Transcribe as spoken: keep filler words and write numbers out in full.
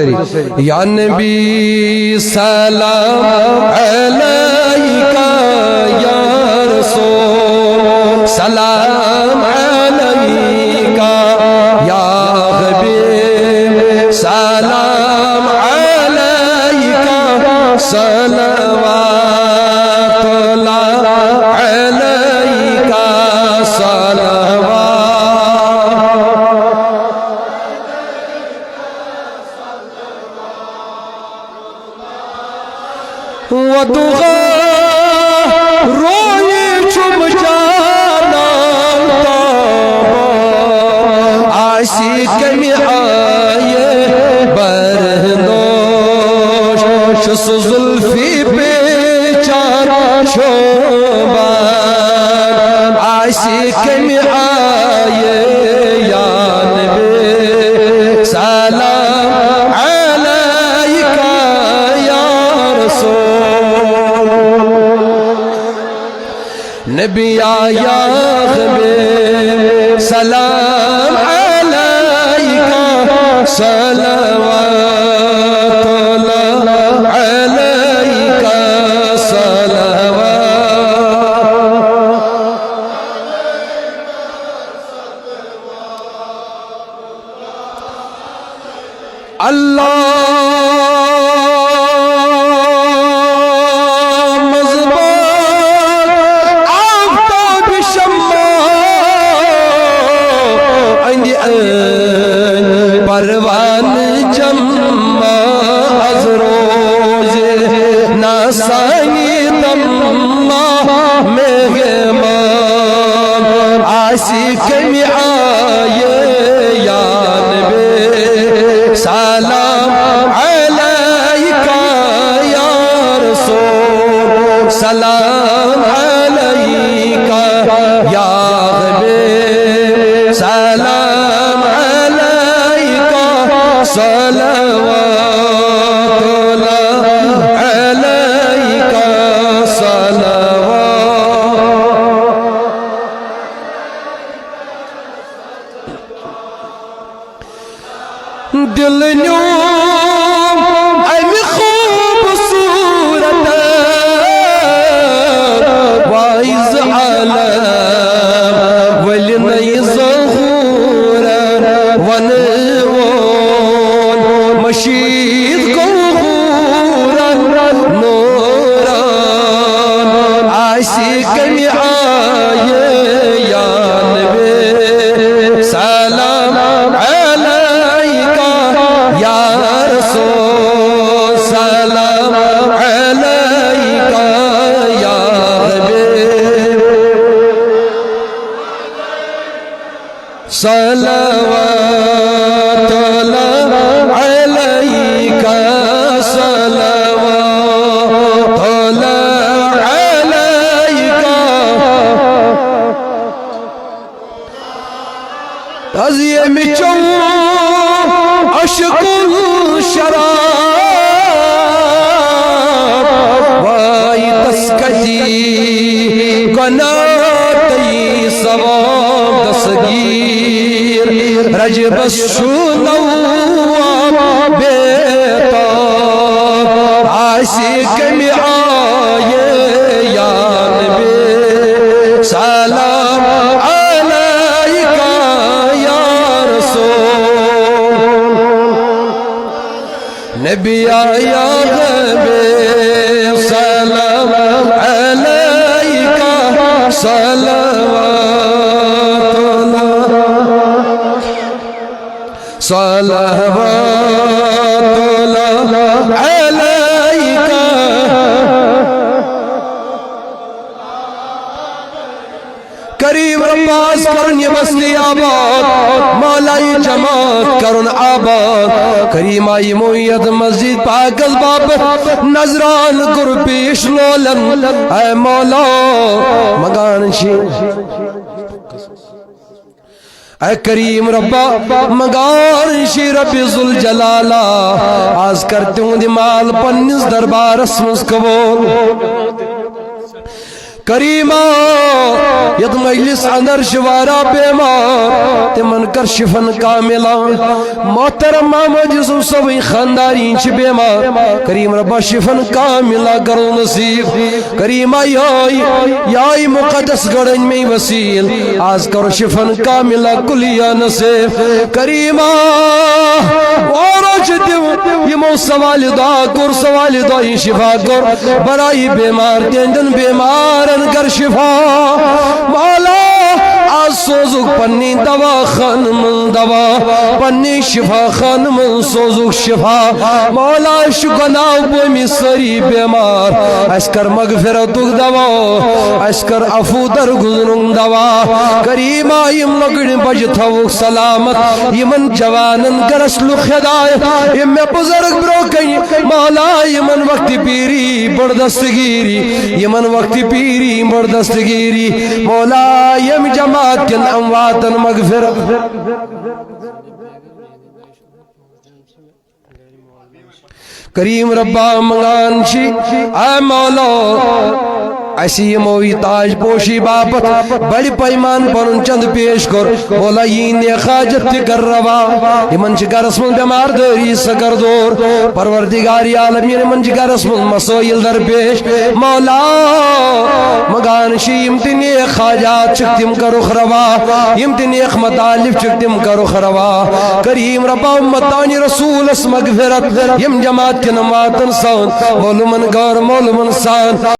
یا نبی سلام علیکہ، یا رسول سلام علیکہ، یا حبیب سلام علیکہ، صلوات اللہ علیکہ، صلوات۔ و دعا روی چھم جانان تابان، آسی کمی آیے برنوش، چھ سہ زلفی پیچان شوبان، آسی کمی آیے یا نبی سلام علیکہ، یا رسول نبی، یا حبیب سلام علیکہ، صلوات اللہ علیکہ، صلوات۔ اللہ مزبان آفتاب شمع، اندی اند پروان جمع، از روز ناسانی دمع مہمان، آسی کمی آیے یا نبی سلام علیکہ، یا رسول سلام علیکہ، یا حبیب سلام علیکہ، صلوات اللہ علیکہ، صلوات۔ دل نیو امہِ خوٗبصوٗرت وٲعظ عالم، ؤلۍ نٔے ظہوٗرن، وَنہٕ وون مٔشیٖد گوٚو حوٗرن نوٗرن، آسہِ کمہِ آیہِ یا نبی سلام علیکہ، یا رسول سلام علیکہ، یا حبیب صلوات اللہ علیکہ، صلوات اللہ علیکہ۔ از ییٚمہِ چوٚو عشق شراب، وای تس کتی گناہ تئی ثواب دستگیر۔ رجبس چھُ نواب بے تاب، آسہِ کمہِ آیہِ یا نبی سلام علیکہ، یا رسول نبی، یا حبیب سلام علیکہ، صلوات اللہ، صلوات اللہ علیکہ۔ کریم ربا، از کرُن یہِ بستی آباد، مولا یہِ جماعت کرُن آباد۔ کریما، یِمو یتھ مسجد پاکس باپتھ نذران کوٚر پیش لولن، اے مولا، منگان چھِ، اے کریم ربا، منگان چھِ رب ذوالجلالہ، از کر تِہُنٛد یہِ مال پننِس دربارس منٛز قبول۔ کریما، یتھ مجلس اندر چھِ واریاہ بیمار، تِمن کر شفن کاملا۔ محترم محمد یوسف صٲبٕنۍ خاندارین چھِ بیمار، کریم ربا شفن کاملا کرو نصیب۔ کریما یای، یای مقدس گڑھن میں وسیل، آز کرو شفن کاملا کلیا نصیب۔ کریما، وارو چھِ تِم، یِمو سوال دعا کوٚر، سوال دعا شفا کوٚر، برای بیمار، تِہنٛدٮ۪ن بیمارن کر شفا۔ مولا، آز سوزُکھ پننہِ دوا خانہٕ منٛز دوا، پننہِ شفا خانہٕ منٛز سوزُکھ شفا۔ مولا، أسۍ چھِ گۄناہ بٲمی سٲری بیمار، اَسہِ کر مغفرتُک دوا، اَسہِ کر عفو درگزرُن دوا۔ کریما، یِم لۄکٕٹۍ بچہِ تھاوُکھ سلامت، یِمن جوانن گرس لُکھ ہدایت، یِم مےٚ بزرگ برونٛہہ کنہِ مولا، یِمن وقت پیری بڑ دستگیری، یِمن وقت پیری بڑ دستگیری۔ مولا، یِم جماعت کٮ۪ن امواتن مغفرت۔ کریم ربا منگان چھِ، اے مولا، اَسہِ یِمو یہِ تاج پوشی باپتھ بڑِ پیمان پنُن چند پیش کوٚر۔ مولا، یی نیک حاجت تہِ کر روا۔ یِمن چھِ گرس منٛز بٮ۪مار دٲری سۄ کر دور۔ پروردگار عالمین، یِمن چھِ گرس منٛز مسٲیل درپیش۔ مولا، منگان چھِ یِم تہِ نیک حاجات چھِکھ تِم کرُکھ روا، یِم تہِ نیک مطالب چھِکھ تِم کرُکھ روا۔ کریم ربا، امتانہِ رسولس مغفرت، یِم جماعت کٮ۪ن امواتن سان، معلومن غٲر معلومن سان۔